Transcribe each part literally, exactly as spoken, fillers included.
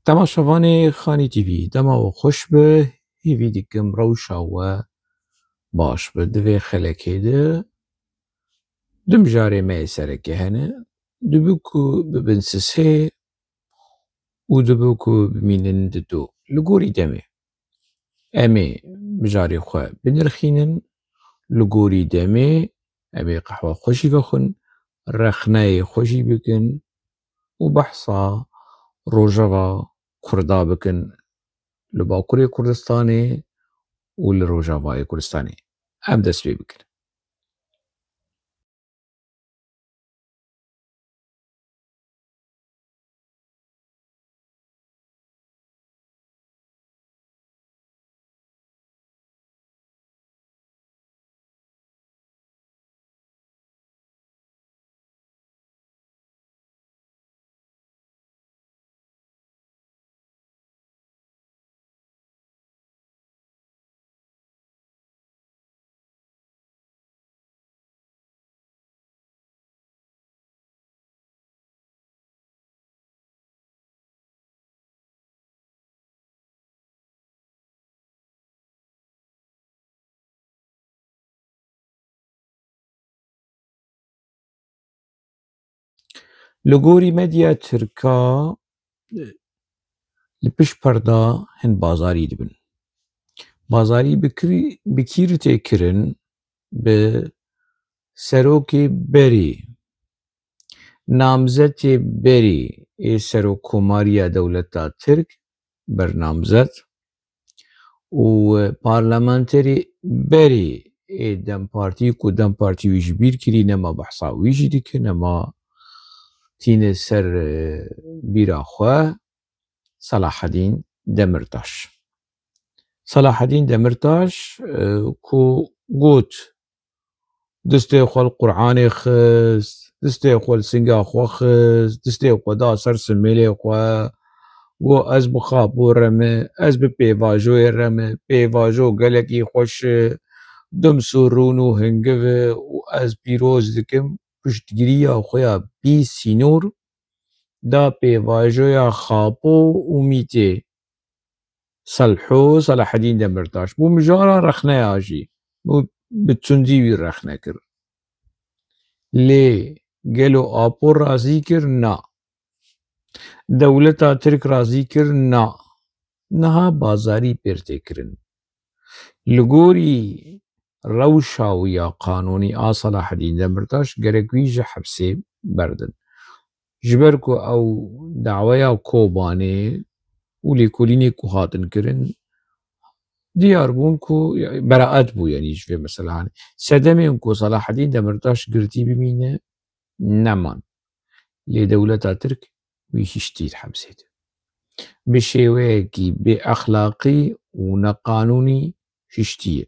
Temaşevanê Xanî T V, dema we xweş be, hêvî dikim rewşa we baş be. Di vê xelekê de du mijarê me yê sereke hene. Dibe ku bibin sisê û dibe ku bimînin di du. Li gorî demê. Em ê mijarê xwe binirxînin, li gorî demê em ê qehwa xwe jî vexwin, rexneyê xwe jî bikin û behsa rojeva Kurda bikin li Bakurê Kurdistanê û li Rojavayê Kurdistanê. Em dest pê bikin. Li gorî medya tirka, li pişt perda hin bazarî dibin. Bazarî bi kirî-, bi kî re tê kirin? Bi serokê berî, namzetê berî ê serokkomariya dewleta Tirk, bernamzet û parlamenterê berî ê DEM Partî ku DEM Partî wî ji bîr kirî, nema behsa wî jî dike, nema tîne ser, e, bîra xwe, Selahedîn Demirtaş. Selahedîn Demirtaş, e, ku got, distê xwe li Qur'anê xist, distê xwe li singa xwe xist, distê xwe da ser simêlê xwe, got, ez bi xapo re me, ez bi pêvajoyê re me, pêvajo gelekî xweş e, dimsû rûn û hingiv e û ez pîroz dikim piştgiriya xwe ya bî sînor da pêvajoya Xapo û Mîtê. Selho, Selahedîn Demirtaş. Bû mijara rexneya jî. Bû bi tundî wî rexne kir. Lê gelo Apo razî kir? Na. Dewleta Tirk razî kir? Na. Niha bazarî pêr tê kirin. Li gorî rewşa wî ya qanûnî a Selahedîn Demirtaş gerek wî ji hepsê berdin. Ji ber ku ew daweya Kobanê û lêkolînê ku hatin kirin, diyar bûn ku beraet bû, yanî ji vê mesela, hani, sedemên ku Selahedîn Demirtaş girtî bimîne, neman. Lê dewleta Tirk wî hiştî di hepsê de. Bi şêweyekî bêexlaqî û neqanûnî hiştiye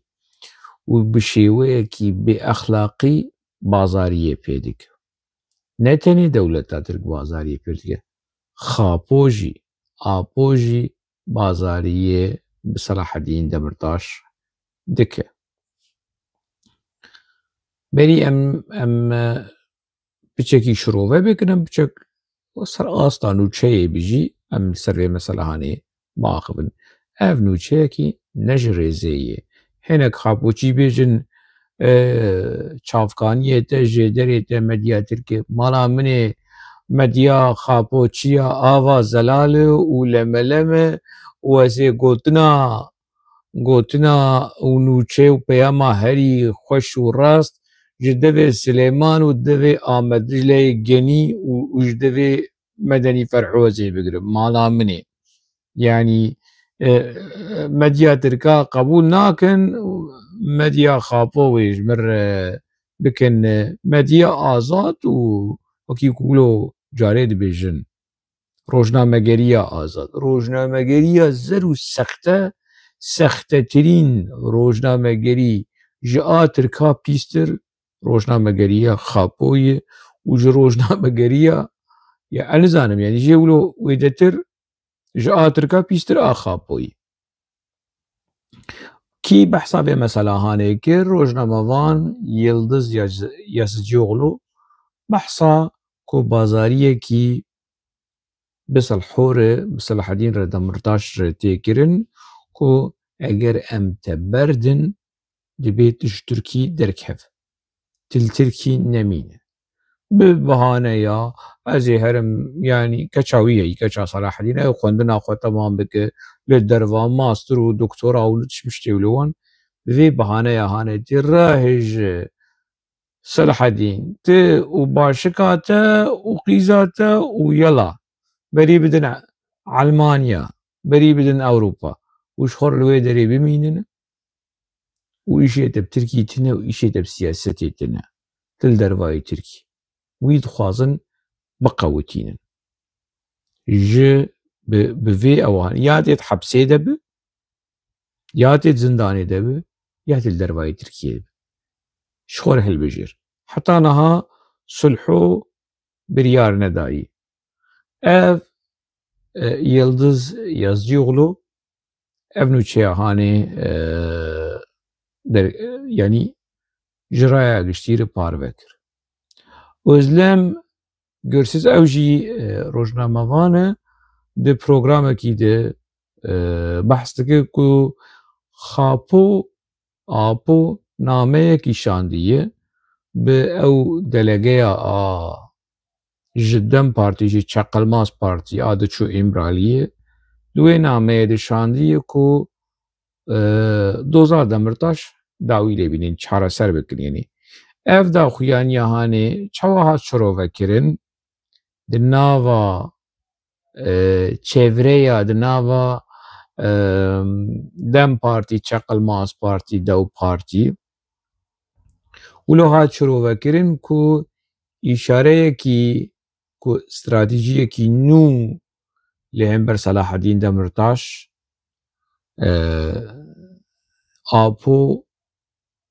û bi şêweyekî bêexlaqî bazariyê pê dike. Ne tenê dewleta Tirk bazariyê pê dike, Xapo jî, Apo jî bazariyê bi Selahedîn Demirtaş dike. Berî em, em, e, piçekî şirove bikin, em piçek ser asta nûçeyê bijî, em li ser vê mesela hanê biaxivin. Ev nûçeyekî ne ji rêzê ye. Hinek Xapoçî bêjin, e, çavkaniyê te, jêderê te medya Tirk e. Mala min ê medya Xapoçiya ava zelal e û lemelem e û ez ê gotina gotina û nûçe û peyama herî xweş û rast ji devê Silêman û devê Amed Dicleyê Genî û, û ji devê Medenî Ferhozê bigirim. Mala min ê. Yanî, e, medya tirka qebûl nakin, medya Xapo wê ji min re bikin, e, medya azad û wekî ku wilo carê dibêjin. Rojnamegeriya azad. Rojnamegeriya zer û sexte, sextetirîn rojnamegerî ji a tirka pîstir rojnamegeriya Xapo ye û ji rojnamegeriya, ya, ez nizanim, yanî jê wilo wêdetir ji a tirka pîstir a Xapo ye. Kî behsa vê mesela hanê kir? Rojnamevan Yildiz Yaz-, Yazıcıoğlu behsa ku bazariyekî bi Selhû re, bi Selahedîn re, Demirtaş re tê kirin ku eger em te berdin, dibê tu ji Tirkî derkev. Tu li Tirkî nemîne. Bi bahaneya ez ê herim, yanî keça wî ye, keça Selahedîn, ew xwendina xwe temam bike, li derva master û doktora û li tişt tiştê û li wan, bi vê bahaneya hane tê re hêj Selahedîn, tu û başika te û qîza te û yela, berî bidin Elmanya, berî bidin Ewropa û ji xwe re li wê derê bimînin û îşê te bi Tirkî tune û îşê te bi siyasetê tune. Tu li dervayê Tirkî. Wî dixwazin biqewitînin. Ji bi, bi vê ewan ya tê di hepsê de bi, ya tê di zindanê de bi, ya tê li dervayê Tirkiyê bi. Ji xwe re hilbijêr. Heta niha Sulhû biryar nedayî. Ev, e, Yildiz Yazıcıoğlu, ev nûçeya hanê, e, der-, e, yanî ji raya giştî re parve kir. Özlem Gürses, ew jî, e, rojnamevan e, di programekî de, e, behs dike ku Xapo Apo nameyekî şandiye bi ew delegeya a ji DEM Partî, ji Çakılmaz Partî a diçû Îmraliyê, di wê nameyê de şandiye ku, e, doza Demirtaş dawî lê bînin, çareser bikin. Yanî ev daxuyaniya hanê çawa hat şirove kirin? Di nava, e, çevreya, di nava, e, DEM Partî, Çakılmaz Partî, Dew Partî, wilo hat şirove kirin ku îşareyekî, ku stratejiyekî nû li hember Selahedîn Demirtaş, e, Apo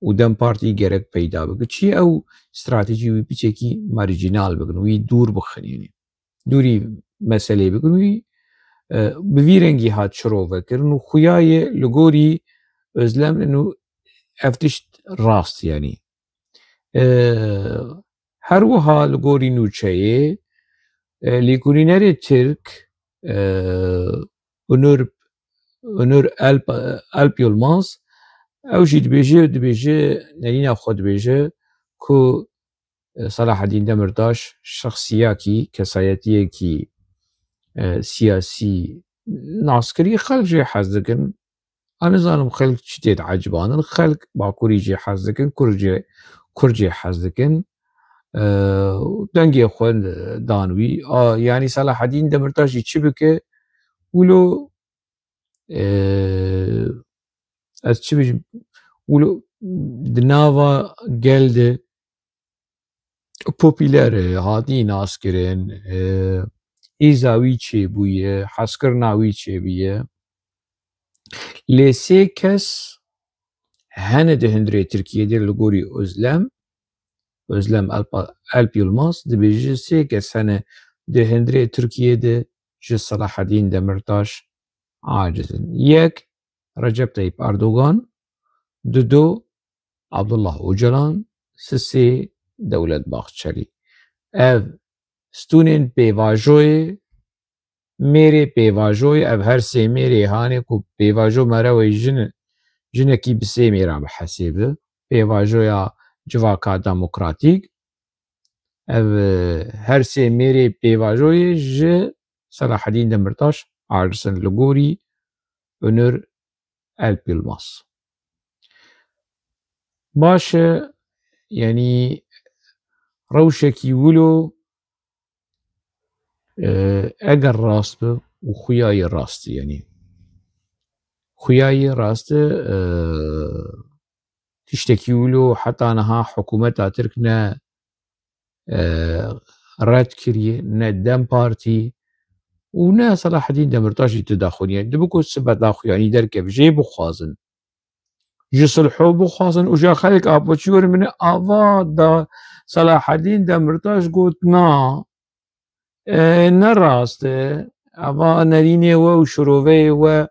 û DEM Partî gerek peyda bike. Çi ew stratejî wî piçekî marjînal bikin, wî dûr bixin, yanî dûrî meselê bikin, wî, e, bi vî rengî hat şirove kirin û xuya ye li gorî Özlem û ev tişt rast, yanî. E, her wiha li gorî nûçeyê, e, lêkolînerê Tirk, e, Onur, Onur Alp, Alp Yılmaz, ew jî dibêje, dibêje, nerîna xwe dibêje ku, e, Selahedîn Demirtaş şexsiyakî, kesayetiyekî, e, siyasî naskirî, xelk jê hez dikin. A nizanim xelk çi tê diecibanin. Xelk Bakurî jê hez dikin, Kurd jê, Kurd jê hez dikin. E, dengê xwe dan wî. A, yanî Selahedîn Demirtaş jî çi bike? Wilo, e, ez çi bijim? Wilo di nava gel de popûler e, hatî naskirin, e, hêza wî çêbûye, hezkirina wî çêbûye. Lê sê kes hene di hundirê Tirkiyê de li gorî Özlem, Özlem Alp, Alp Yılmaz dibêje, sê kes hene di hundirê Tirkiyê de ji Selahedîn Demirtaş aciz in. Yek, Recep Tayyip Erdogan, dido, Abdullah Ocalan, sisê, Dewlet Bahçelî. Ev stûnên pêvajoyê, mêrê pêvajoyê, ev her sê mêrê hanê ku pêvajo merewê jin, jinekî bi sê mêra bihesêbi. Pêvajoya civaka demokratîk, ev, e, her sê mêrê pêvajoyê ji Selahedîn Demirtaş aciz in li gorî Onur Alp Yılmaz. Baş e, yanî rewşekî wilo, e, eger rast be û xuyayê rast e, yanî xuyayê rast e, e, tiştekî wilo heta niha hikûmeta Tirk ne, e, red kiriye, ne DEM Partî û ne Selahedîn Demirtaş jî tu daxuyanî. Dibe ku sibe daxuyanî derkeve, jê bixwazin. Ji sulhû bixwazin û ji xelk Apoçî werin bine ava da Selahedîn Demirtaş got na. E, ne rast e. Eva nerînê we û şiroveyê we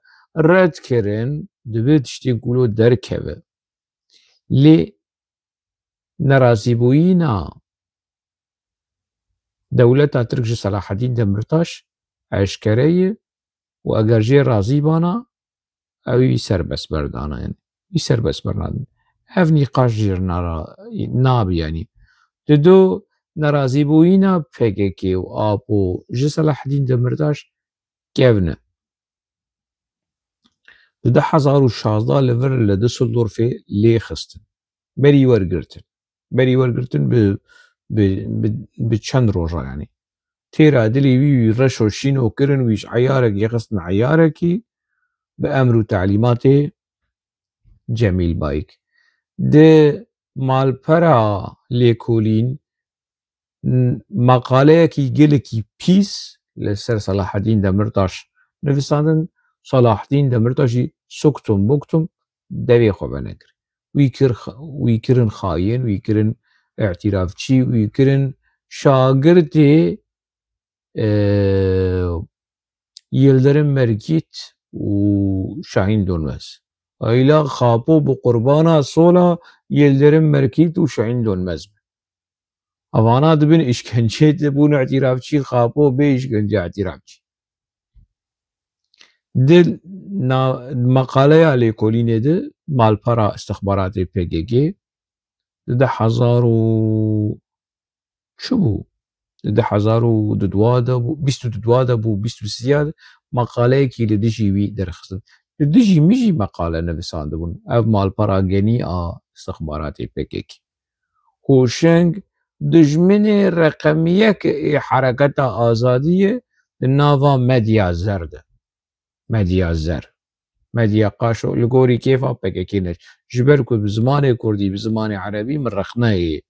red kirin, dibe tiştê ku lo derkeve. Lê nerazîbûyîna dewleta Tirk ji Selahedîn Demirtaş, eşkere ye û eger jê razî bana, ew wî serbest berdana, yani wî serbest bernadin. Ev nîqaş jê re nara-, nabe, yani. Dido nerazîbûyîna P K K û Apo ji Selahaddîn Demirtaş kevn e. Di du hezar û şazda li vir li Düsseldorfê lê xistin. Berî wergirtin. Berî wergirtin bi, bi, bi, bi çend roja, yani. Têra dilê wî, wî reş û şîn û kirin, wî ji eyarekî xistin eyarekî bi emr û telîmatê Cemîl Bayik. Di malpera lêkolîn n-, meqaleyekî gelekî pîs li ser Selahaddîn Demirtaş nivîsandin. Selahaddîn Demirtaş jî suktum buktum devê xwe venekir. Wî kir x-, wî kirin xayîn, wî kirin îtirafçî, wî kirin şagirtê, e, Yildirim Merkît û Şahîn Donmez. Eyla Xapo bi qurbana sola Yildirim Merkît û Şahîn Donmez be. Evana dibin îşkenceyê de bûn îtirafçî, Xapo bê îşkence îtirafçî. Di na-, meqaleya lêkolînê de malpera istixbaratê P K K di du hezar û çi bû? Di du hezar û dua de bû, bîst û dua de bû, bîst û sê de meqaleyekî li dijî wî derxistin. Li dijî min jî meqale nivîsandibûn. Ev malpera genî a istixbaratê P K K. Hoşeng dijminê reqemiyek ê hereketa azadiyê di nava medya zer de. Medya zer. Medya qaşo, li gorî kêfa P K K ne. Ji ber ku bi zimanê kurdî, bi zimanê erebî min rexneyê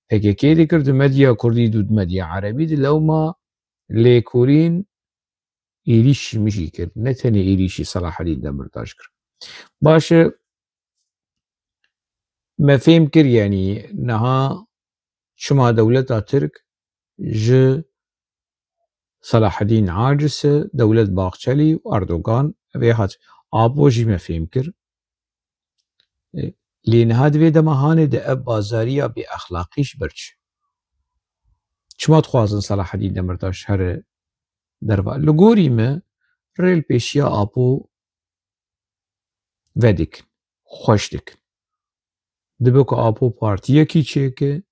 P K K dikir, di medya kurdî û di medya erebî di lewma lêkolîn êrîşî min jî kir. Ne tenê êrîşî Selahaddîn Demirtaş kir. Baş e, me fêm kir, yanî niha çima dewleta Tirk ji Selahaddîn Acisi, Dewlet Bahçelî û Erdogan vê hat. Apo jî me fêm kir. E, lê niha di vê dema hanê de ev bazariya bêexlaqî ji ber çi? Çima dixwazin Selahaddîn Demirtaş here derva? Li gorî me rê li pêşiya Apo vedikin, xweş dikin. Dibe ku Apo partiyekî çêke,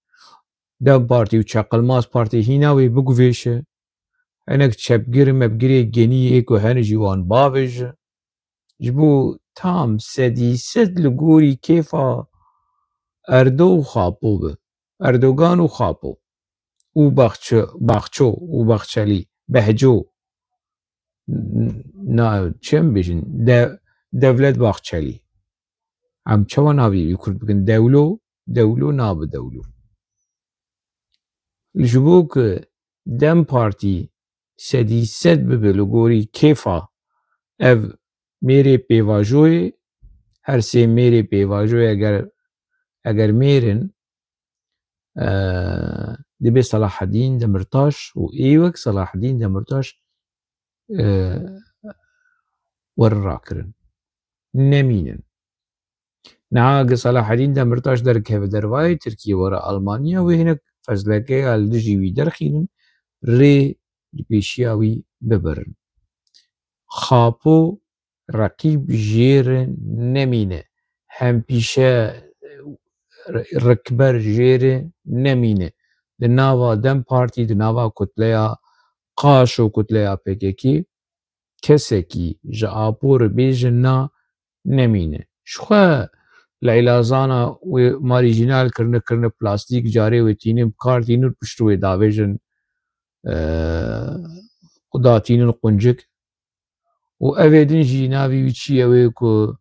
DEM Partî û Çeqilmaz Partî hîna wê biguvêşe, hinek çepgir mepgirê genî yê ku hene jî wan bavêje. Ji bo tam sedî sed li gorî kêfa Erdo û Xapo be. Erdogan û Xapo. Û Baxçe-, Baxço û Baxçelî. Behco. N-, na, çem bêjin? De-, Devlet Bahçelî. Em çawa navê wî kurt bikin? Dewlo, Dewlo nabe Dewlo. Ji bo ku DEM Partî sedî sed bibe li gorî kêfa ev mêrê pêvajoyê, her sê mêrê pêvajoyê eger, eger mêr in, e, dibê Selahaddîn Demirtaş û ê wek Selahaddîn Demirtaş, e, werin rakirin. Nemînin. Niha gi Selahaddîn Demirtaş derkeve dervayê Tirkiyê were Almanya, wê hinek fezlekeya li dijî wî derxînin, rê li pêşiya wî bibirin. Xapo reqîb jê re nemîne. Hempîşe rikber jê re nemîne. Di nava DEM Partî, di nava kutleya qaş û kutleya P K K kesekî ji Apo re bêje na nemîne. Ji xwe Leyla Zana wê marîjînal kirine, kirine plastîk, carê wê tînin bi kar tînin, pişt wê davêjin, e, û datînin quncik. Û evê din jî navê wî çi ye, wê ku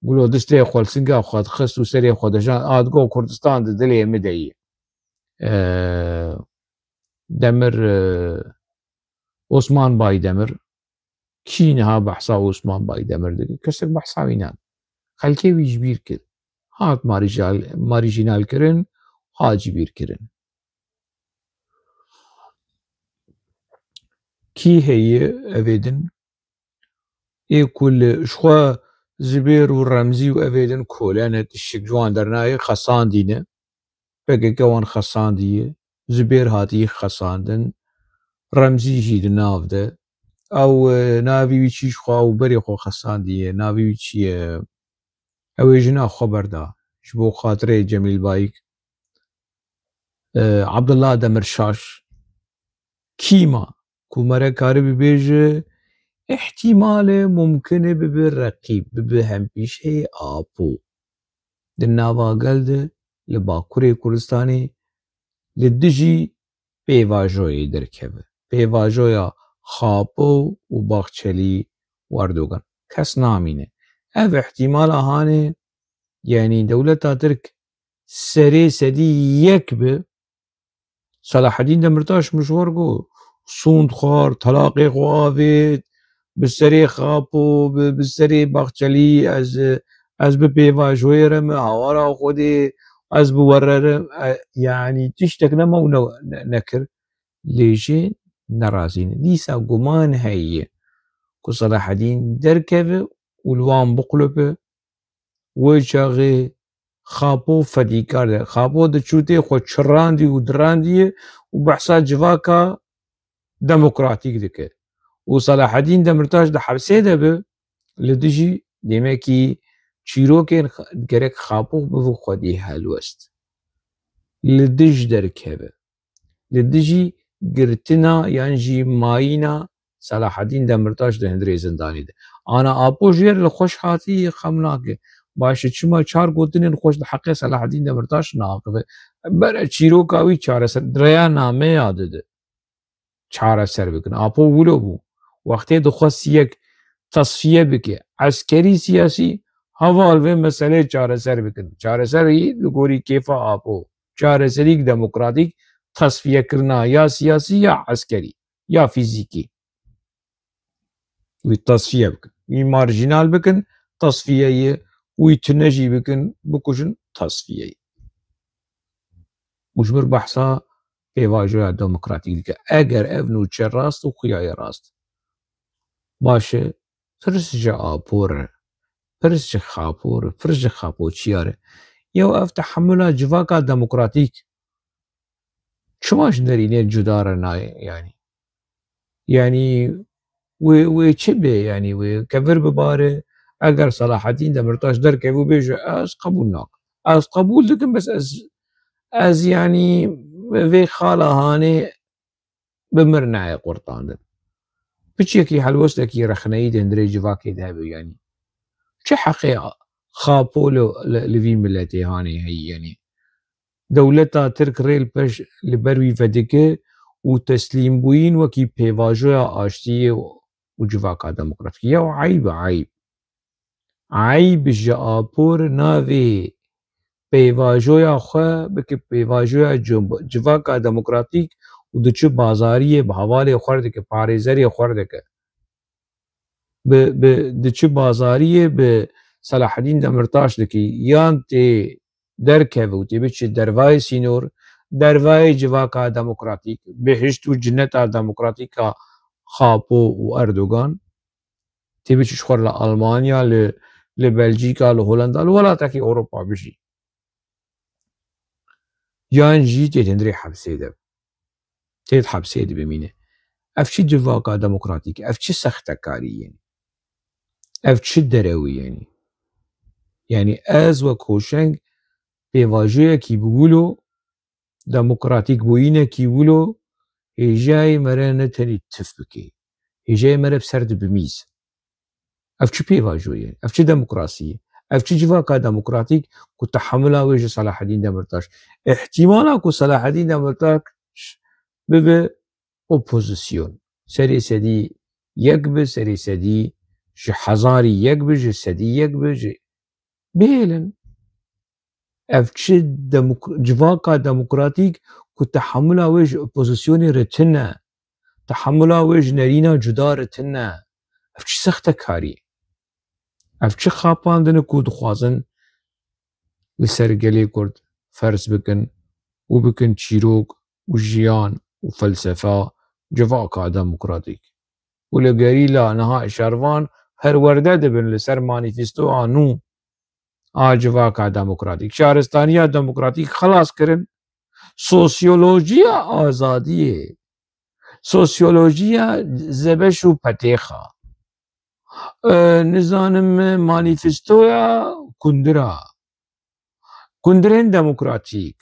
gulo distê xwe li singa xwe dixist û serê xwe dijand, a digo Kurdistan di dilê min de ye. E, Demir, e, Osman Baydemir, kî niha behsa Osman Baydemir dike? Kesek behsa wî nake. Xelkê wî ji bîr kir. Hat marîjal-, marîjînal kirin, hat ji bîr kirin. Kî heye evê din? Ê ku li ji xwe Zibêr û Remzî û evê din kole ne, tiştik ji wan dernayê, xesandî ne. P K K wan xesandiye, Zibêr hatiye xesandin, Remzî jî di nav de. Ew, e, navê wî çî ji xwe û berê xwe xesandiye, navê wî çi ye? Ew ê jina xwe berda ji bo xatirê Cemîl Bayik. E, Abdullah Demirşaş kî ma ku mere karibî bêje, îhtîmal e, mumkin e bibe reqîb, bibe hempîşeyê Apo. Di nava gel de li Bakurê Kurdistanê li dijî pêvajoyê derkeve. Pêvajoya Xapo û Baxçelî û Erdogan. Kes namîne. Ev îhtîmala hanê, yanî dewleta Tirk serê sedî yek bi, Selahedîn Demirtaş min ji we re got, sûnd xwar, telaqê xwe avêt, bi serê Xapo, bi, bi serê Baxçelî, ez, ez bi pêvajoyê re me, hawara Xwedê, ez bi we re re, e, yanî tiştek nema û ne, ne, nekir. Lê jê nerazî ne. Dîsa guman heye ku Selahedîn derkeve û li wan biqulpe, wê çaxê Xapo fedîkar de. Xapo diçûtê xwe çirandî û dirandî û behsa civaka demokratîk dike. Û Selahedîn Demirtaş di hepsê de bi, li dijî demekî çîrokên x-, gerek Xapo bibe xwedî helwest. Li dij derkeve. Li dijî girtina yan jî mayîna Selahedîn Demirtaş di hundirê zindanê de. Ana Apo jê re li xweş hatî xem nake. Baş e, çima çar gotinên xweş di heqê Selahedîn Demirtaş naqive? Bere çîroka wî çareser, di rêya nameya dide. Çareser bikin. Apo wilo bû. Wextê dixwest yek tesfiye bike, eskerî, siyasî, heval vê meseleyê çareser bikin. Çareserî li gorî kêfa Apo. Çareserîk demokratîk, tesfiyekirina ya siyasî ya eskerî, ya fîzîkî. Wî tesfiye bikin. Wî marjînal bikin, tesfiyeyê, wî tune jî bikin, bikujin, tesfiyeyê. Û ji ber behsa pêvajoya demokratîk dike. Eger ev nûçe rast û xuya ye rast. Baş e, pirs ji Apo re, pirs ji Xapo re, pirs ji Xapoçiya re. Yew ev tehemula civaka demokratîk çima ji nerînê cuda re nayê, yanî? Yanî wê, wê çi bê, yanî wê kevir bibare, eger Selahedîn Demirtaş derkeve û bêje, ez qebûl nakim. Ez qebûl dikim, bes ez, ez yanî vê xala hanê bi mir nayê qurtandin. Piçekî helwestekî rexneyî di hundirê civakê de hebe, yanî. Çi heqê Xapo li, li, li vî miletê hanê heyî, yanî? Dewleta Tirk rê li pêş, li ber wî vedike û teslîmbûyîn wekî pêvajoya aştiyê û civaka demokratîk. Yew eyb e, eyb. Eyb ji Apo re navê pêvajoya xwe bike pêvajoya cim-, civaka demokratîk û diçe bazariyê bi hevalê xwe re dike, parêzerê xwe re dike. Bi, bi, diçe bazariyê bi Selahedîn Demirtaş dike, yan tê derkeve û tê biçe dervayê sînor, dervayê civaka demokratîk, bihişt û cineta demokratîk a Xapo û Erdogan, tê biçe ji xwe re li Almanya, li, li Belcîka, li Holanda, li welatekî Ewropa bijî. Yan jî tê di hundirê hepsê de. Tê di hepsê de bimîne. Ev çi civaka demokratîk, ev çi sextekarî ye? Ev çi derewî ye? Yanî ez wek Hoşeng pêvajoyekî bi wilo, demokratîk bûyînekî wilo, hêjayê me re ne tenî tif bike. Hêjayê me re bi ser de bimîz. Ev çi pêvajo ye? Ev çi demokrasî ye? Ev çi civaka demokratîk ku tehemula wê ji Selahedîn Demirtaş? Îhtîmala ku Selahedîn Demirtaş bibe opozîsyon. Serê sedî yek bi, serê sedî ji hezarî yek bi, ji sedî yek bi, ji bêlin. Ev çi demok-, civaka demokratîk ku tehemula wê ji opozîsyonê re tune, tehemula wê ji nerîna cuda re tune. Ev çi sextekarî? Ev çi xapandin e ku dixwazin li ser gelê Kurd ferz bikin û bikin çîrok û jiyan û felsefa civaka demokratîk? Û li gerîla niha şervan perwerde dibin li ser manîfestoya nû a civaka demokratîk. Şaristaniya demokratîk xelas kirin, sosyolojiya azadiyê, Sosyolojiya zebeş û petêxa. E, nizanim manîfestoya kundira. Kundirên demokratîk.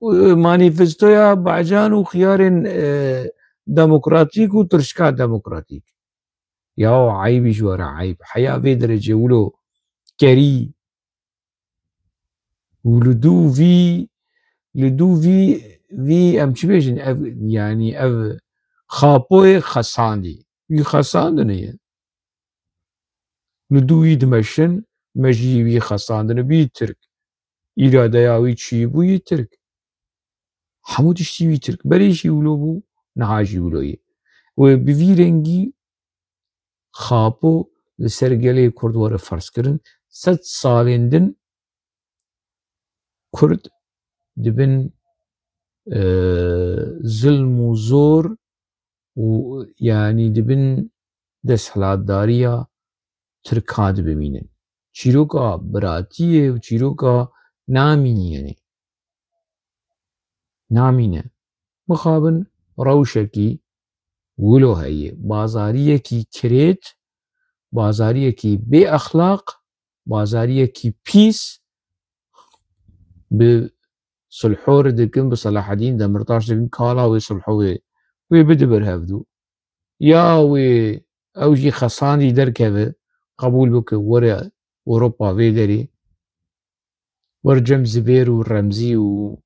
E, manîfestoya bacan û xiyarên, e, demokratîk û tirşika demokratîk. Ya eybî ji we re eyb. Heya vê derecê wilo kerî û li dû vî, li dû vî, vî em çi bêjin? Ev, yanî ev xapoyê xesandî. Wî xesandine ye. Li dû wî dimeşin, me jî wî xesandine. Wî Tirk. Îradeya wî çi bû yî Tirk. Hemû tiştî wî Tirk. Berê jî wilo bû, niha jî wilo ye. Wê bi vî rengî xapo li ser gelê Kurd were ferz kirin. Sed salên din Kurd dibin, e, zilm û zor û, yanî, dibin desthilatdariya Tirkan dibimînin. Çîroka biratiyê û çîroka namînî, yanî. Namîne. Mixabin rewşekî wilo heye. Bazariyekî kirêt, bazariyekî bê exlaq, bazariyekî pîs bi Sulho re dikin, bi Selahedîn Demirtaş dikin, kala wê Sulho wê, wê bide ber hevdû. Ya wê ew jî xesandî derkeve, qebûl bike, were Ewropa vê derê. Wer cem Zibêr û Remzî û,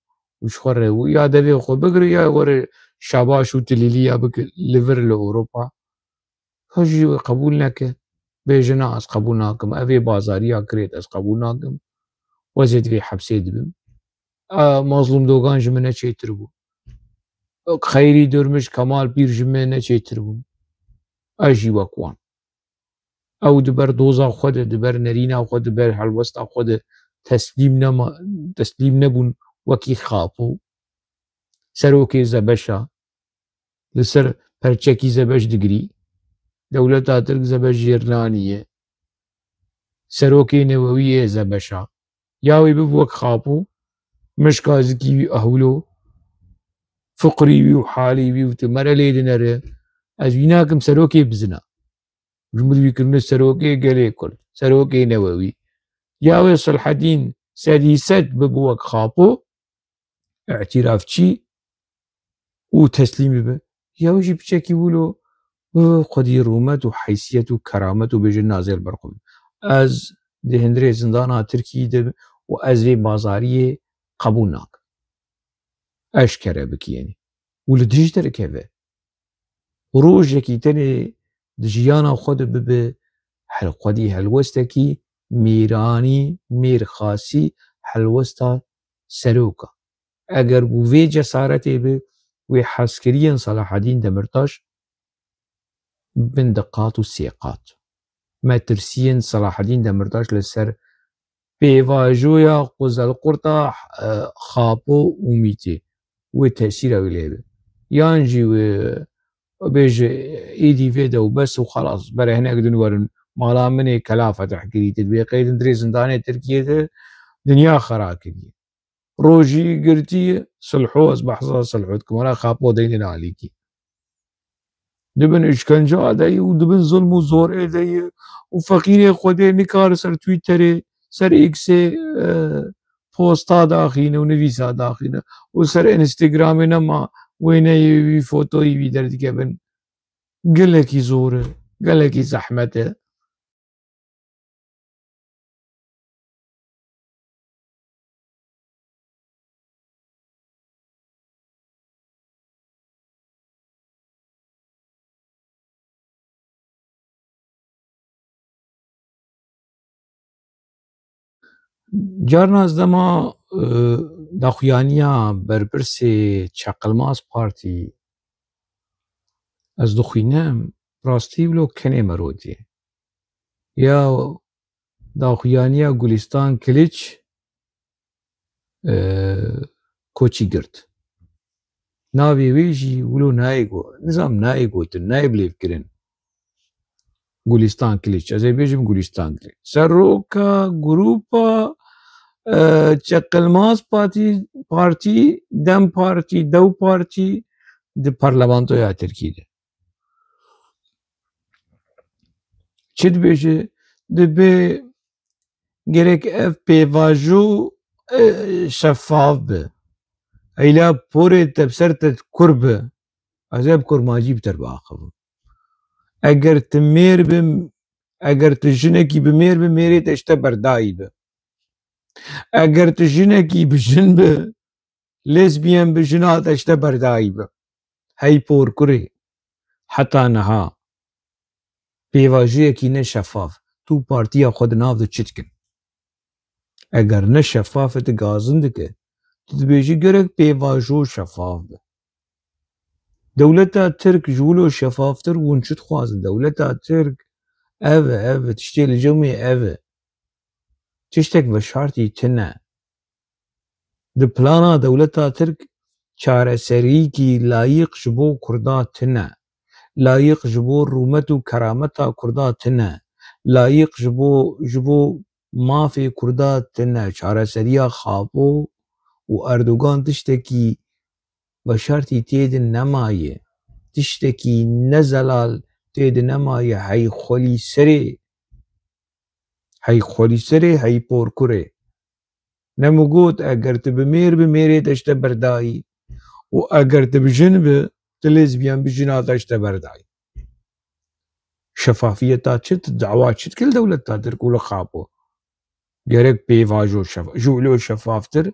û ji xwe re û ya devê xwe bigire ya were Şabaş û Tilîlî ya bike li vir li Ewropa. Ka jî wê qebûl neke. Bêje na ez qebûl nakim. Ev ê bazariya kirêt ez qebûl nakim. Ez ê di vê hepsê dibim. A, Mazlûm Dogan ji min ne çêtir bû. Xeyrî Durmuş, Kemal Pîr ji min ne çêtir bûn. Ez jî wek wan. Ew di ber doza xwe de, di ber nerîna xwe, di ber helwesta xwe de teslîm nema, teslîm nebûn wekî Xapo. Serokê Zebeşa, li ser perçekî Zebeş digirî. Dewleta Tirk Zebeş jêrnanî ye. Serokê Newewî yê Zebeşa. Ya wê bibe wek Xapo, mişka zikî wî ehwilo, fiqrî wî û halî wî û tu mere lê dinere. Ez wî nakim serokê bizina. Ji min wî kirine serokê gelê Kurd, serokê Newewî. Ya wê Selhedîn sedî sed bibe wek Xapo, îtîrafçî û teslîm bibe. Ya wî jî piçekî wilo bibe xwedî rûmet û heysiyet û keramet û bêje na ez ê li ber xwe bim. Ez di hundirê zindana Tirkiyê de û ez vê bazariyê qebûl nakim. Eşkere bike, yanî. Û li dij derkeve. Rojekî tenê di jiyana xwe de bibe hel-, xwedî helwestekî mêranî, mêrxasî, helwesta seroka. Eger bû vê cesaretê bi wê hezkiriyên Selahedîn Demirtaş bin di qat û sê qat. Metirsiyên Selahedîn Demirtaş li ser pêvajoya Quzelqurta, e, Xapo û Mîtê wê tesîra wî lê be. Yan jî wê bêje êdî vê de û bes û xelas, berê hinek din werin mala min ê kela fetih kirî, tu dibê qeydin dirê zindanê Tirkiyê de dinya xera kiriye. Rojî girtî sulho, ez behsa sulho dikim, were Xapo deynê alîkî. Dibin îşkence de yî û dibin zulm û zorê de yî û feqîrê Xwedê nikare ser Twitterê, ser X'ê, e, posta daxîne û nivîsa daxîne û ser Instagramê nema wêneyê wî, fotoyî wî derdikevin. Gelekî zor e, gelekî zehmet e. Carna ez dema, e, daxuyaniya berpirsê Çeqilmaz Partî ez dixwînim, rastî wilo kenê me rotî. Ya daxuyaniya Gulistan Kiliç, e, koçî girt. Navê wê jî wilo nayê go-, nizam nayê gotin, nayê bilêvkirin. Gulistan Kiliç. Ez ê bêjim Gulistan Kiliç. Seroka grupa, e, Çeqilmaz Partî, Partî, DEM Partî, DEW Partî, di parlamentoya Tirkî de. Çi dibêje? Dibê gerek ev pêvajo, e, şefaf bi. Eyla porê te bi ser te kur bi. Ez ê bi kurmancî bi te re biaxivim. Eger tu mêr bi, eger tu jinekî bi mêr bi, mêrê te ji te berdayî bi. Eger tu jinekî bi jin bi, lêsbiyen bi, jina te ji te berdayî bi. Hey porkurê, heta niha pêvajoyekî ne şefaf, tu û partiya xwe di nav de çi dikin? Eger ne şefaf e, tu gazin dike. Tu dibêjî gerek pêvajo şefaf be. Dewleta Tirk ji wilo şefaftir, hûn çi dixwazin? Dewleta Tirk ev e, ev e, tiştê li cemê ev e. Tiştek veşartî tune. Di plana dewleta Tirk çareseriyekî layîq ji bo Kurda tune. Layîq ji bo rûmet û kerameta Kurda tune. Layîq ji bo, ji bo mafê Kurda tune. Çareseriya Xapo û Erdogan tiştekî veşartî tê de nemaye. Tiştekî ne zelal tê de nemaye. Hey xwelî serê. Hey xwelî serê, hey porkurê. Ne min got, eger tu bi mêr bi, mêrê te ji te berdayî. Û eger tu bi jin bi, tu lêsbiyen bi, jina te ji te berdayî. Şefafiyeta çi? Tu dawa çi dikî li dewleta Tirk û li Xapo? Gerek pêvajo şef-, ji wilo şefaftir,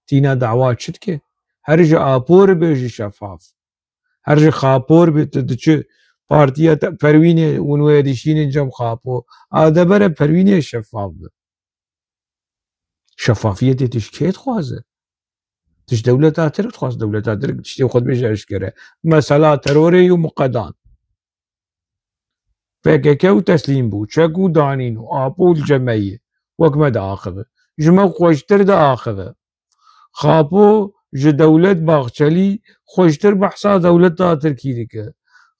tîna dawa çi dike? Her ji Apor bêje şefaf. Her ji Xapor bi, tu diçi partiya te, Perwînê, hûn wê dişînin cem Xapo. A de bere Perwînê şefaf bi. Şefafiyetê tu ji kê dixwaze? Tu ji dewleta Tirk dixwaze, dewleta Tirk tiştê xwe dibêje eşkere. Mesela terorê û miqedan. P K K û teslîm bû, çek û danîn û Apo li cem me ye. Wek me diaxive. Ji me xweştir diaxive. Xapo ji Dewlet Bahçelî xweştir behsa dewleta Tirkî dike.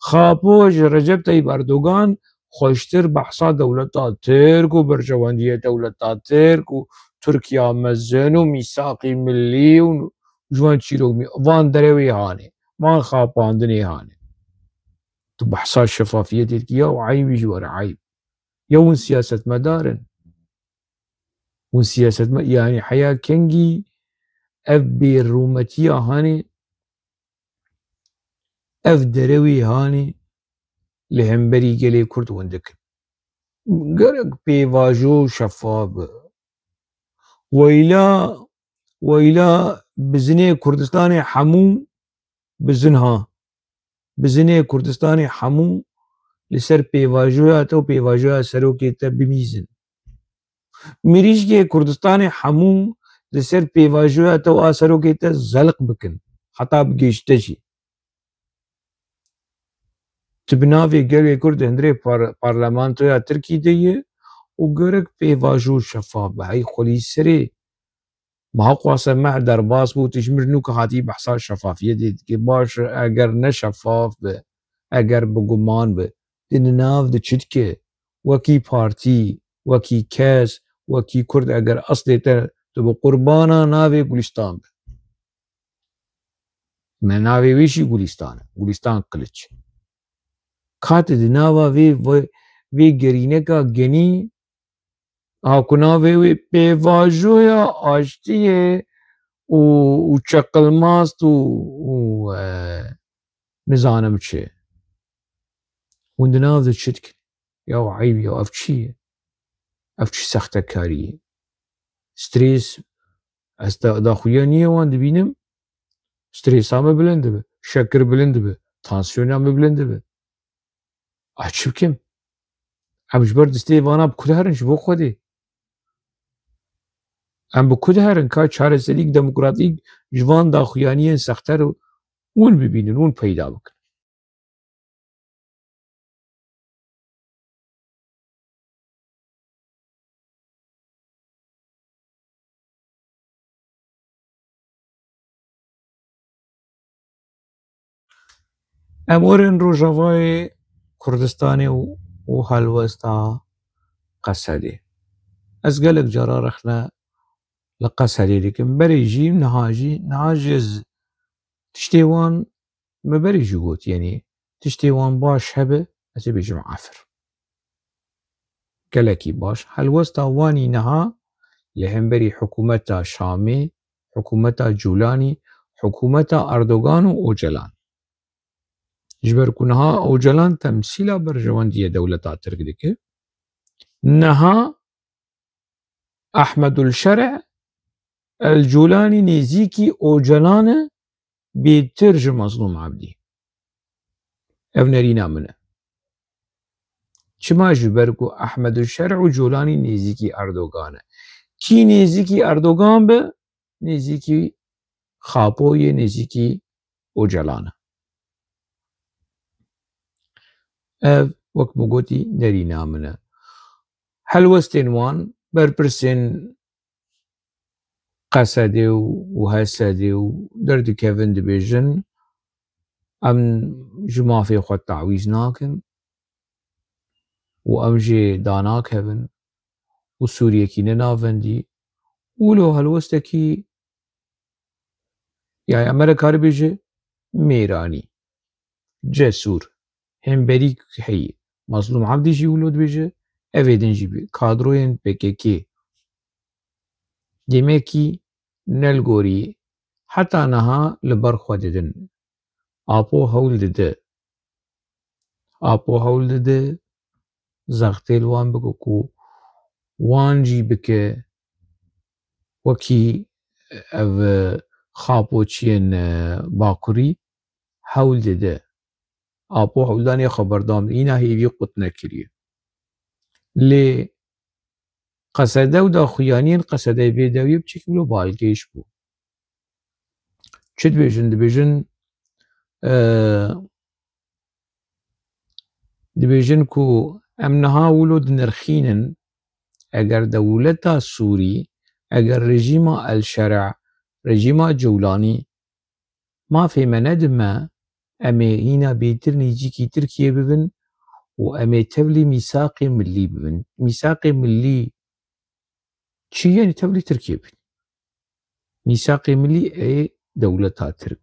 Xapo ji Recep Tayyip Erdogan xweştir behsa dewleta Tirk û berjewendiyê dewleta Tirk û Tirkiya mezin û mîsaqî millî û ji van çîrok mî-, van derewê hanê, van xapandinê hanê. Tu behsa şefafiyetê dikî, ya eybî ji we re eyb. Ya hûn siyasetmedar in. Hûn siyasetme-, yanî heya kengî ev bêrûmetiya hanê, ev derewê hanê li hemberî gelê Kurd hûn dikin. Gerek pêvajo şefaf be. Weyla, weyla bizinê Kurdistanê hemû bizin ha. Bizinê Kurdistanê hemû li ser pêvajoya te û pêvajoya serokê te bimîzin. Mirîşkê Kurdistanê hemû li ser pêvajoya te û a serokê te zelq bikin, heta bigihîşte jî. Tu bi navê gelê Kurd di hundirê par-, parlamentoya Tirkî de yî û gerek pêvajo şefaf be. Hey xwelî serê. Meha qwase meh derbas bû, tu ji min re nûke hatî behsa şefafiyetê dikî. Baş e, eger ne şefaf be, eger bi guman be, di nav de çi dike? Wekî partî, wekî kes, wekî Kurd, eger eslê te, tu bi qurbana navê Gulistan be. Me navê wê jî Gulistan e. Gulistan Kiliç. Ka tu di nava vê, vê, vê gerîneka genî, ha, ku navê wê pêvajoya aştiyê û, û çeqilmast û, û, e, nizanim çi. Hûn di nav de çi dikin? Ya eyb ya, ev çi ye? Ev çi sextekarî ye? Strês, ez da-, daxuya niye wan dibînim? Strêsa me bilind dibe, şekir bilind dibe, tansiyona me bilind dibe. A çi bikim? Em ji ber destê vana bi ku diherin ji bo Xwedê? Em bi ku diherin ka çareserîk demokratîk ji van daxuyaniyên sexter hûn bibînin, hûn peyda bikin? Em werin Rojavayê Kurdistanê û, û helwesta Qesedê. Ez gelek cara rexne li Qesedê dikim. Berê jî, niha jî, niha jî ez tiştê wan me berî jî got, yanî tiştê wan baş hebe, ez ê bêjim efir. Gelekî baş. Helwesta wanî niha li hemberî hikûmeta Şamê, hikûmeta Cûlanî, hikûmeta Erdogan û Ocalan. Ji ber ku niha Ocalan temsîla berjewendiye dewleta Tirk dike, niha Ehmedul Şer'e El Cûlanî nêzîkî Ocalan e bêtir ji Mazlûm Ebdî. Ev nerîna min e. Çima? Ji ber ku Ehmedul Şer'e û Cûlanî nêzîkî Erdogan e. Kî nêzîkî Erdogan be, nêzîkî Xapo ye, nêzîkî Ocalan e. Ev, wek min gotî, nerîna min e. Helwestên wan, berpirsên Qesedê û, û Hesedê û derdikevin, dibêjin, em ji mafê xwe tawîz nakin û em jê danakevin û Sûriyekî ne navendî. Wilo helwestekî, ya, ya me re karibêje mêranî, cesûr, hemberî heye. Mazlûm Ebdî jî wilo dibêje, evê din jî bi kadroyên P K K. Demekî ne li gorî, heta niha li ber xwe didin. Apo hewl dide. Apo hewl dide, zextê li wan bike ku wan jî bike wekî ev, e, xapoçiyên, e, bakurî hewl dide. Apo hewldanê xwe berdewam dide. Îna hêvî qut nekiriye. Lê Qesede û daxuyaniyên Qesedeyê vê dewiyê piçekî wilo balkêş bû. Çi dibêjin? Dibêjin, e, dibêjin ku em niha wilo dinirxînin, eger dewleta Sûrî, eger rejîma El Şer'a, rejîma Cewlanî mafê me nedime, em ê hîna bêtir nêzîkî Tirkiyê bibin û em ê tevlî mîsaqê millî bibin. Mîsaqê millî çi ye? Tevlî Tirkiyê bibin. Mîsaqê millî ê dewleta Tirk.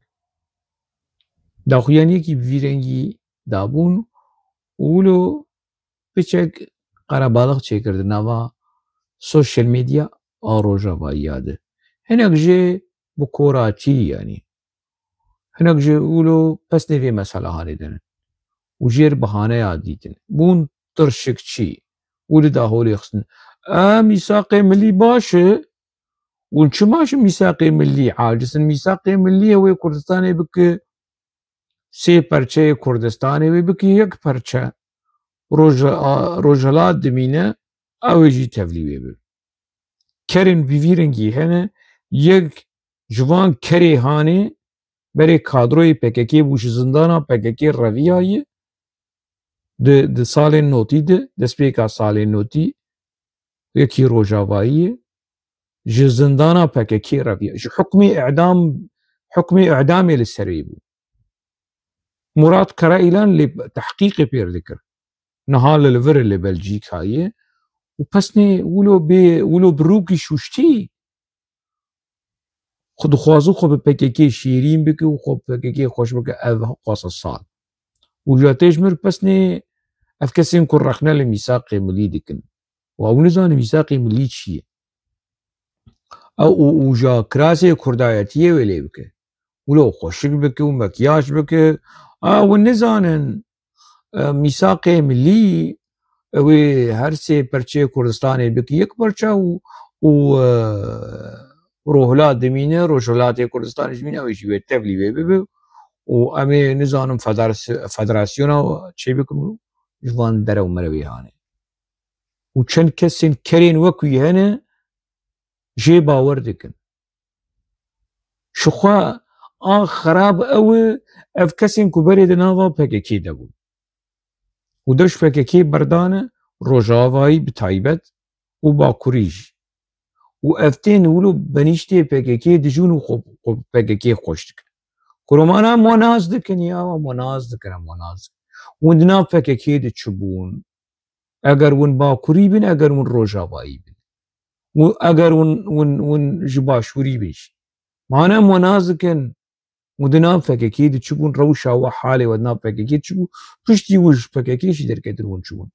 Daxuyaniyekî bi vî rengî dabûn û wilo piçek qerebalix çêkir di nava sosyal medya a Rojavayî de. Hinek jê bi koratî, yanî hinek jê wilo pesnê vê mesela hanê dinin û jêr bihaneya dîtin. Bûn tirşikçî û li daholê xistin. E, mîsaqê millî baş e. Hûn çima ji mîsaqê millî aciz in? Mîsaqê millî ew ê Kurdistanê bike sê perçeyê Kurdistanê, wê bike yek perçe. Roj-, a, Rojhilat dimîne, ew ê jî tevlî wê bibe. Kerên bi vî rengî hene, yek ji van kerê hanê berê kadroyê P K K bû, ji zindana P K K reviyaye di, di salên notî de, destpêka salên notî, yekî Rojavayî ye, ji zindana P K K reviya. Ji hukmê îdam, hukmê îdamê li serê bû. Murat Karaîlan lê tehqîqê pêr dikir. Niha li, li vir li Belcîkayê û pesnê wilo bê, wilo bi rûkî şûştî xwe dixwaze xwe bi P K K şêrîn bike û xwe bi P K K xweş bike, ev xwasa sal. Û ya tê ji mir pesnê ev kesên ku rexne li mîsaqê milî dikin. Û ew nizane mîsaqê milî çi ye. Ew û, û ja kirasê kurdayetiyê wê lê bike. Wilo xweşik bike û mekyaj bike. A, hûn nizanin, e, mîsaqê milî, ew ê her sê perçeyê Kurdistanê bike yek perçe û, û, e, Rojhilat dimîne, Rojhilatê Kurdistanê dimîne, ew ê jî wê tevlî wê bibe. Û em ê nizanin federas-, federasyona çê bikin û ji van derew merewê hane. Û çend kesên kerên wek wî hene, jê bawer dikin. Jixwe a xerab ew e, ev kesên ku berê di nava P K K de bûn. Û deş P K K berdane, Rojavayî bi taybet û Bakurî jî. Û ev tên wilo benîştê P K K dijûn û xwe, xwe P K K xweş dikin. Kuromana em wan nas dikin ya, em wan nas dikin, em wan nas dikin. Hûn di nav P K K de çi bûn? Eger hûn Bakurî bin, eger hûn Rojavayî bin. Û eger hûn, hûn, hûn ji Başûrî bin jî. Mane em wan nas dikin. û di nav P K K diçibûn, rewşa we, halê we di nav P K K diçibû, piştî wî ji P K K jî derketin hûn çibûn.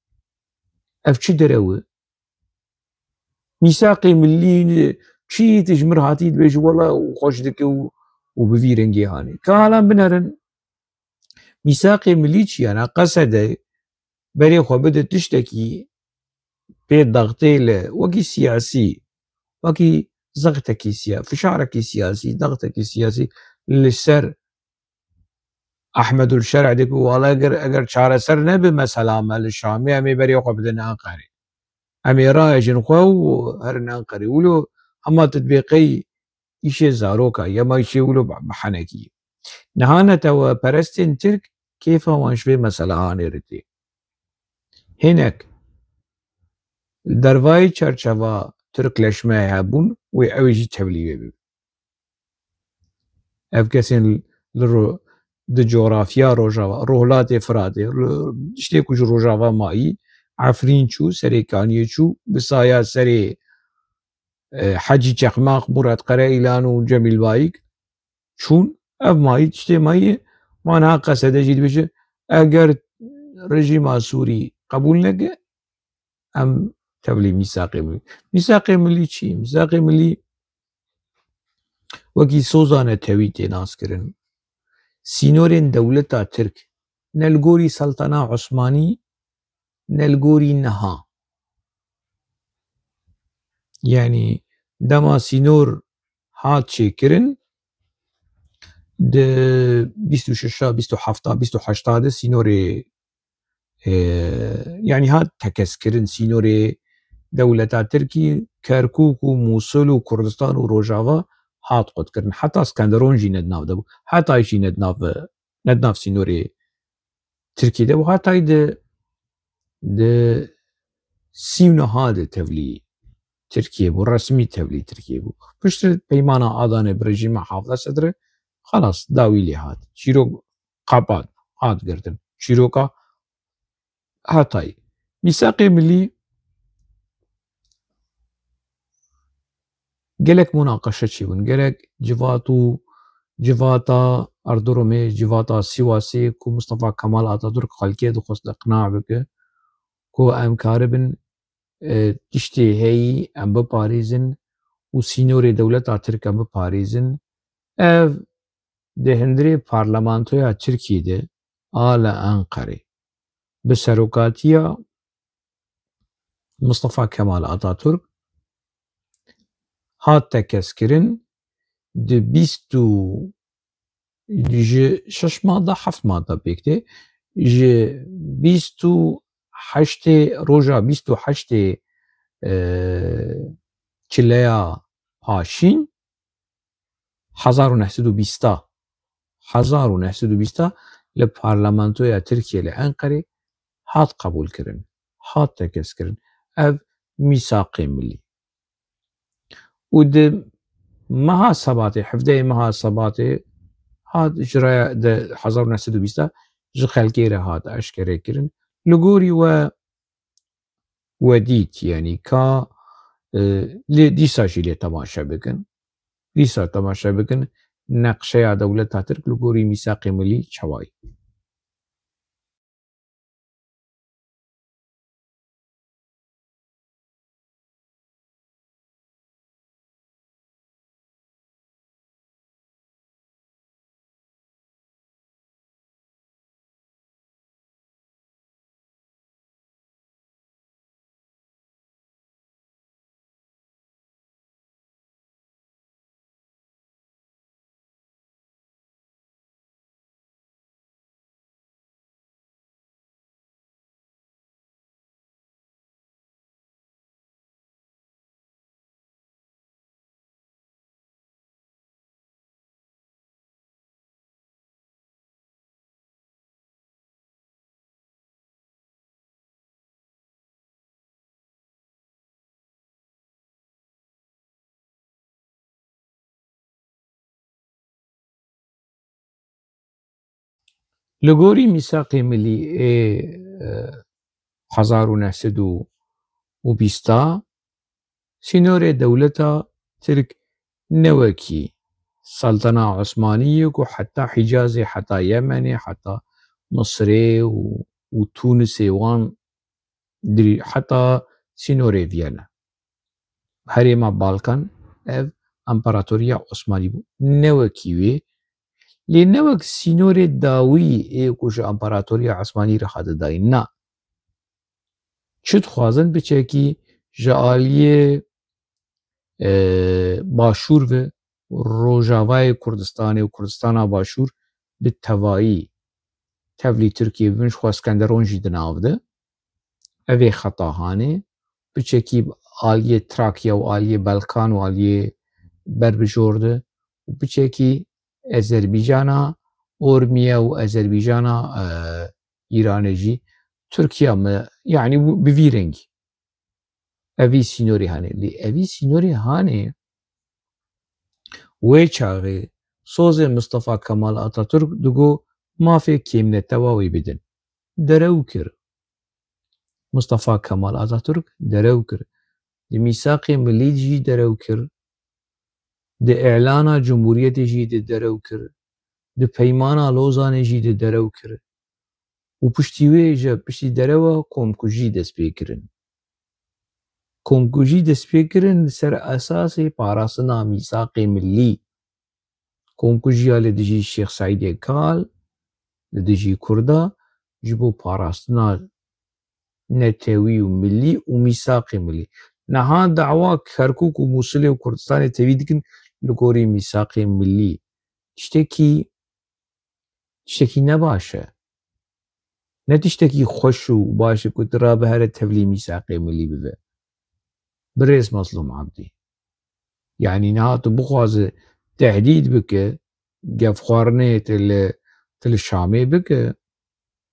Ev çi derew e? Mîsaqê millî çi, tu ji mir hatî dibêjî, wela û xweş dike û, û bi vî rengê hanê. Ka halan binerin, mîsaqê millî çi? Yana qesede berê xwe bide tiştekî pê dextê li wekî siyasî, wekî zextekî siya-, fişarekî siyasî, dextekî siyasî li ser Ehmedul Şer'dê ku wala eger, eger çareser nebe mesela me li Şamê, em ê berê xwe bidin Enqerê. Em ê raêjin xwe û herin Enqerê. Wilo hema tu dibê qey îşê zaroka, yema îşê wilo bi, bi henekî. Niha neteweperestên Tirk kêfa wan ji vê mesela anê ritê. Hinek li dervayê çerçeva Tirkleşmeyê hebûn, wê ew ê jî tevlî wê bibin. Ev kesên li ro-, di coğrafya Rojava, Rohlatê Firatê, li tiştê ku ji Rojava mayî, Efrîn çû, serê Kaniyê çû, bi saya serê, e, Hecî Çeqmaq, Murat Qereîlan û Cemîl Bayik çûn. Ev mayî, tiştê mayî, ma niha qesede jî dibêje, eger rejîma Sûrî qebûl neke, em tevlî mîsaqê milî. Mîsaqê milî çi? Mîsaqê milî wekî soza netewî tê naskirin. Sînorên dewleta Tirk ne li gorî Seltana Osmanî, ne li gorî niha. Yanî dema sînor hat çêkirin, di bîst û şeş, bîst û heft, bîst û heşt de sînorê, e, yanî hat tekez kirin, sînorê dewleta Tirkî, Kerkûk û Mûsil û Kurdistan û Rojava hat qut kirin. Heta Skenderon jî ne di nav de bû. Heta jî ne di nav, ne di nav sînorê Tirkiyê de bû. Hatay di, di sî û neh de tevlî Tirkiyê bû, resmî tevlî Tirkiyê bû. Piştre peymana Adanê bi rejîma Hafid Esed re, xelas, dawî lê hat. Çîrok qapat, hat girtin. Çîroka Hatay. Mîsaqê milî gelek munaqeşe çêbûn. Gerek civat û civata Erzurumê, civata Sîwasê ku Mustafa Kemal Atatürk xelkê dixwest iqna bike ku em karibin, e, tiştê heyî em biparêzin û sînorê dewleta Tirk em biparêzin. Ev di hundirê parlamentoya Tirkiyê de a li Enqerê bi serokatiya Mustafa Kemal Atatürk hat tekez kirin, di bîst û, ji şeş mada, heft mada pêk tê, ji bîst û heştê, roja bîst û heştê, e, çileya Paşîn, hezar û neh sed û bîst, hezar û neh sed û bîst li parlamentoya Tirkiyê li Enqerê hat qebûlkirin, hat tekez kirin. Ev mîsaqê milî. Û di meha Sebatê, hevdeyê meha Sebatê hat ji raya di hezar û neh sed û bîst ji xelkê re hat eşkere kirin. Li gorî we we dît, yanî ka, e, lê dîsa jî lê temaşe bikin. Dîsa temaşe bikin, neqşeya dewleta Tirk li gorî mîsaqê milî çawa ye. Li gorî mîsaqê milî ê, e, hezar û neh sed û bîst, sînorê dewleta Tirk ne wekî Seltena Osmanî ye ku heta Hicazê, heta Yemenê, heta Misirê û, û Tunisê wan dirî-, heta sînorê Viyana. Herêma Balkan ev Emparatoriya Osmanî bû. Ne wekî wê, lê ne wek sînorê dawî ê ku ji Emparatoriya Osmanî re hate dayîn. Na. Çi dixwazin biçekî ji aliyê, e, başûr ve Rojavayê Kurdistanê û Kurdistana Başûr bi tevayî tevlî Tirkiyê bibin, ji xwe Skenderon jî di nav de. Ev ê xeta hanê. Biçekî aliyê Trakya û aliyê Balkan û aliyê Berbijor de û biçekî Ezerbîjana Ormiye û Ezerbîjana, e, Îranê jî Tirkiya me, yanî bi vî rengî. Evî sînorê hanê. Lê evî sînorê hanê wê çaxê sozê Mustafa Kemal Atatürk digo mafê kêmnetewa wê bidin. Derew kir. Mustafa Kemal Atatürk derew kir. Di mîsaqê milî jî derew kir. Di îlana Cumhuriyetê jî di derew kir. Di peymana Lozanê jî di derew kir. Û piştî wê ji piştî derewa komkujî dest pê kirin. Komkujî dest pê kirin li ser esasê parastina mîsaqê milî. Komkujiya li dijî Şêx Seîdê Kal, li dijî Kurda, ji bo parastina netewî û milî û mîsaqê milî. Niha dawa Kerkûk û Mûsilê û Kurdistanê tevî dikin li gorî mîsaqê milî. Tiştekî, tiştekî ne baş e. Ne tiştekî xweş û baş e ku tu rabe here tevlî mîsaqê milî bibe. Birêz Mazlûm Abdî. Yanî niha tu bixwaze tehdîd bike, gefxwarinê tu li, tu li Şamê bike,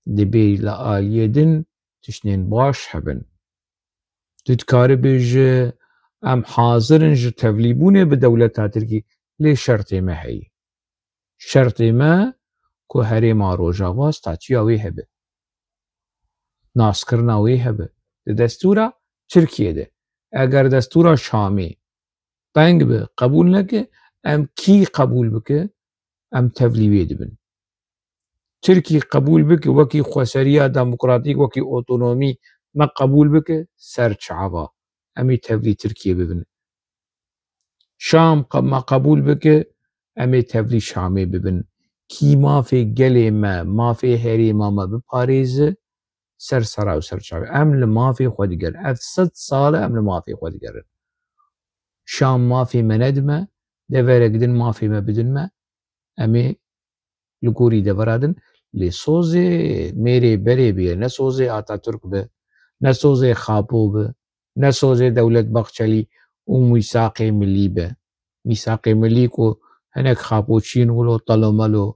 dibê li aliyê din tiştên baş hebin. Tu dikarî bêje, em hazir in ji tevlîbûnê bi dewleta Tirkî, lê şertê me heye. Şertê me ku herêma Rojava statûya wê hebe. Naskirina wê hebe. Di destûra Tirkiyê de. Eger destûra Şamê teng be, qebûl neke, em kî qebûl bike, em tevlî wê dibin. Tirkî qebûl bike, wekî xweseriya demokratîk, wekî otonomî me qebûl bike, ser çava. Em ê tevlî Tirkiyê bibin. Şam qe-, me qebûl bike, em ê tevlî Şamê bibin. Kî mafê gelê me, mafê herêma me biparêze, ser sera û ser çavê. Em li mafê xwe digerin. Ev sed sal e em li mafê xwe digerin. Şam mafê me nedime, deverek din mafê me bidin me, em ê li gorî devera din. Lê sozê mêrê berê bê, ne sozê Atatürk be, ne sozê Xapo be, ne sozê Dewlet Bahçelî û mîsaqê milî be. Mîsaqê milî ku hinek Xapoçiyên wilo telomelo,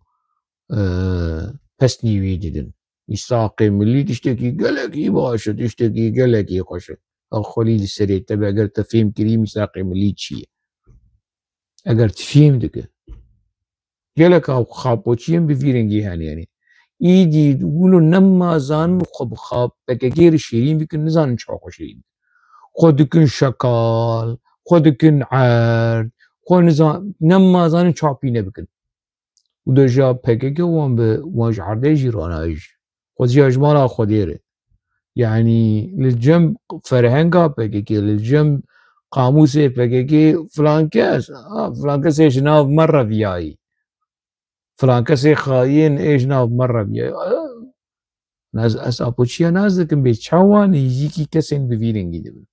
e, pesnî wî didin. Mîsaqê milî tiştekî gelekî baş e, tiştekî gelekî xweş e. Ew xwelî li serê te be, eger te fêm kirî mîsaqê milî çi ye. Eger tu fêm dike. Gelek ew Xapoçiyên bi vî rengî hene, yanî. Îdî wilo nema zanin xwe bi Xap-, P K K re şêrîn bikin, nizanin çawa xwe şêrîn bikin. Xwe dikin şekal, xwe dikin erd, xwe nizan-, nema zanin çawa pîne bikin. Û deja P K K wan bi, wan ji erdê jî ranayî jî. Xwediya ji mala Xwedê re. Yanî li cem ferhenga P K K, li cem qamûsê P K K filan kes, ha, filan kesê ji nav me reviyayî. Filan kesê xayîn ê ji nav me reviyayî. Ez, ez apoçiya nas dikim bê çawa nêzîkî kesên bi vî rengî dibin.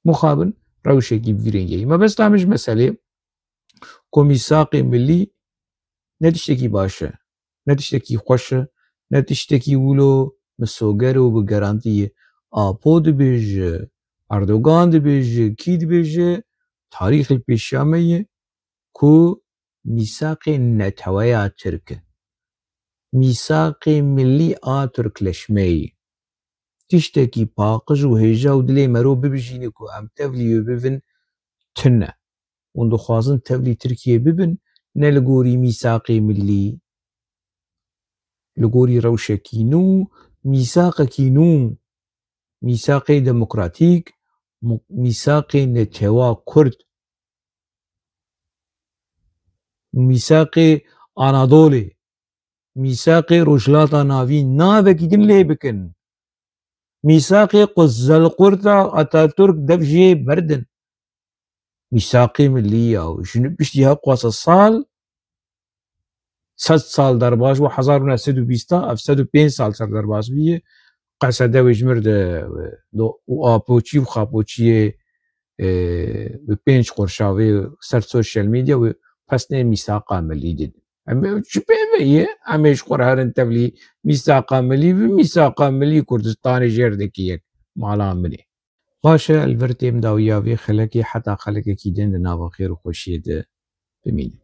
Mixabin rewşekî bi vî rengî. Mebesta min ji meselê ku mîsaqê milî ne tiştekî baş e, ne tiştekî xweş e, ne tiştekî wilo misoger û bi garantî ye. Apo dibêje, Erdogan dibêje, kî dibêje, tarîx li pêşiya me ye ku mîsaqê neteweya Tirk e. Mîsaqê milî a Tirkleşmeyê. Tiştekî paqij û hêja û dilê mero bibijîne ku em tevlî wê bibin, tune. Hûn dixwazin tevlî Tirkiyê bibin, ne li gorî mîsaqê milî, li gorî rewşekî nû, mîsaqekî nû, mîsaqê demokratîk, mu-, mîsaqê netewa Kurd. Mîsaqê Anadolê, mîsaqê Rojhilata Navîn navekî din lê bikin. Mîsaqê ku Zelqurta Atatürk dev jê berdin. Mîsaqê milî ya û ji piştî hewqasa sal, sed sal derbaş bû, hezar û neh sed û bîst a, ev sed û pênc sal ser derbaş bûye. Qesede wê ji mir de, do-, û apoçî û xapoçiyê, e, bi pênc qurşavê ser sosyal medya wê pesnê mîsaqa milî didin. Em ê çi pê ve ye? Em ê ji xwe re herin tevlî mîsaqa milî, bi mîsaqa milî Kurdistanê jêr dikî yek mala min ê. Baş e, li vir têm dawiya vê xelekê heta xelekekî din di nava xêr û xweşiyê de bimînin.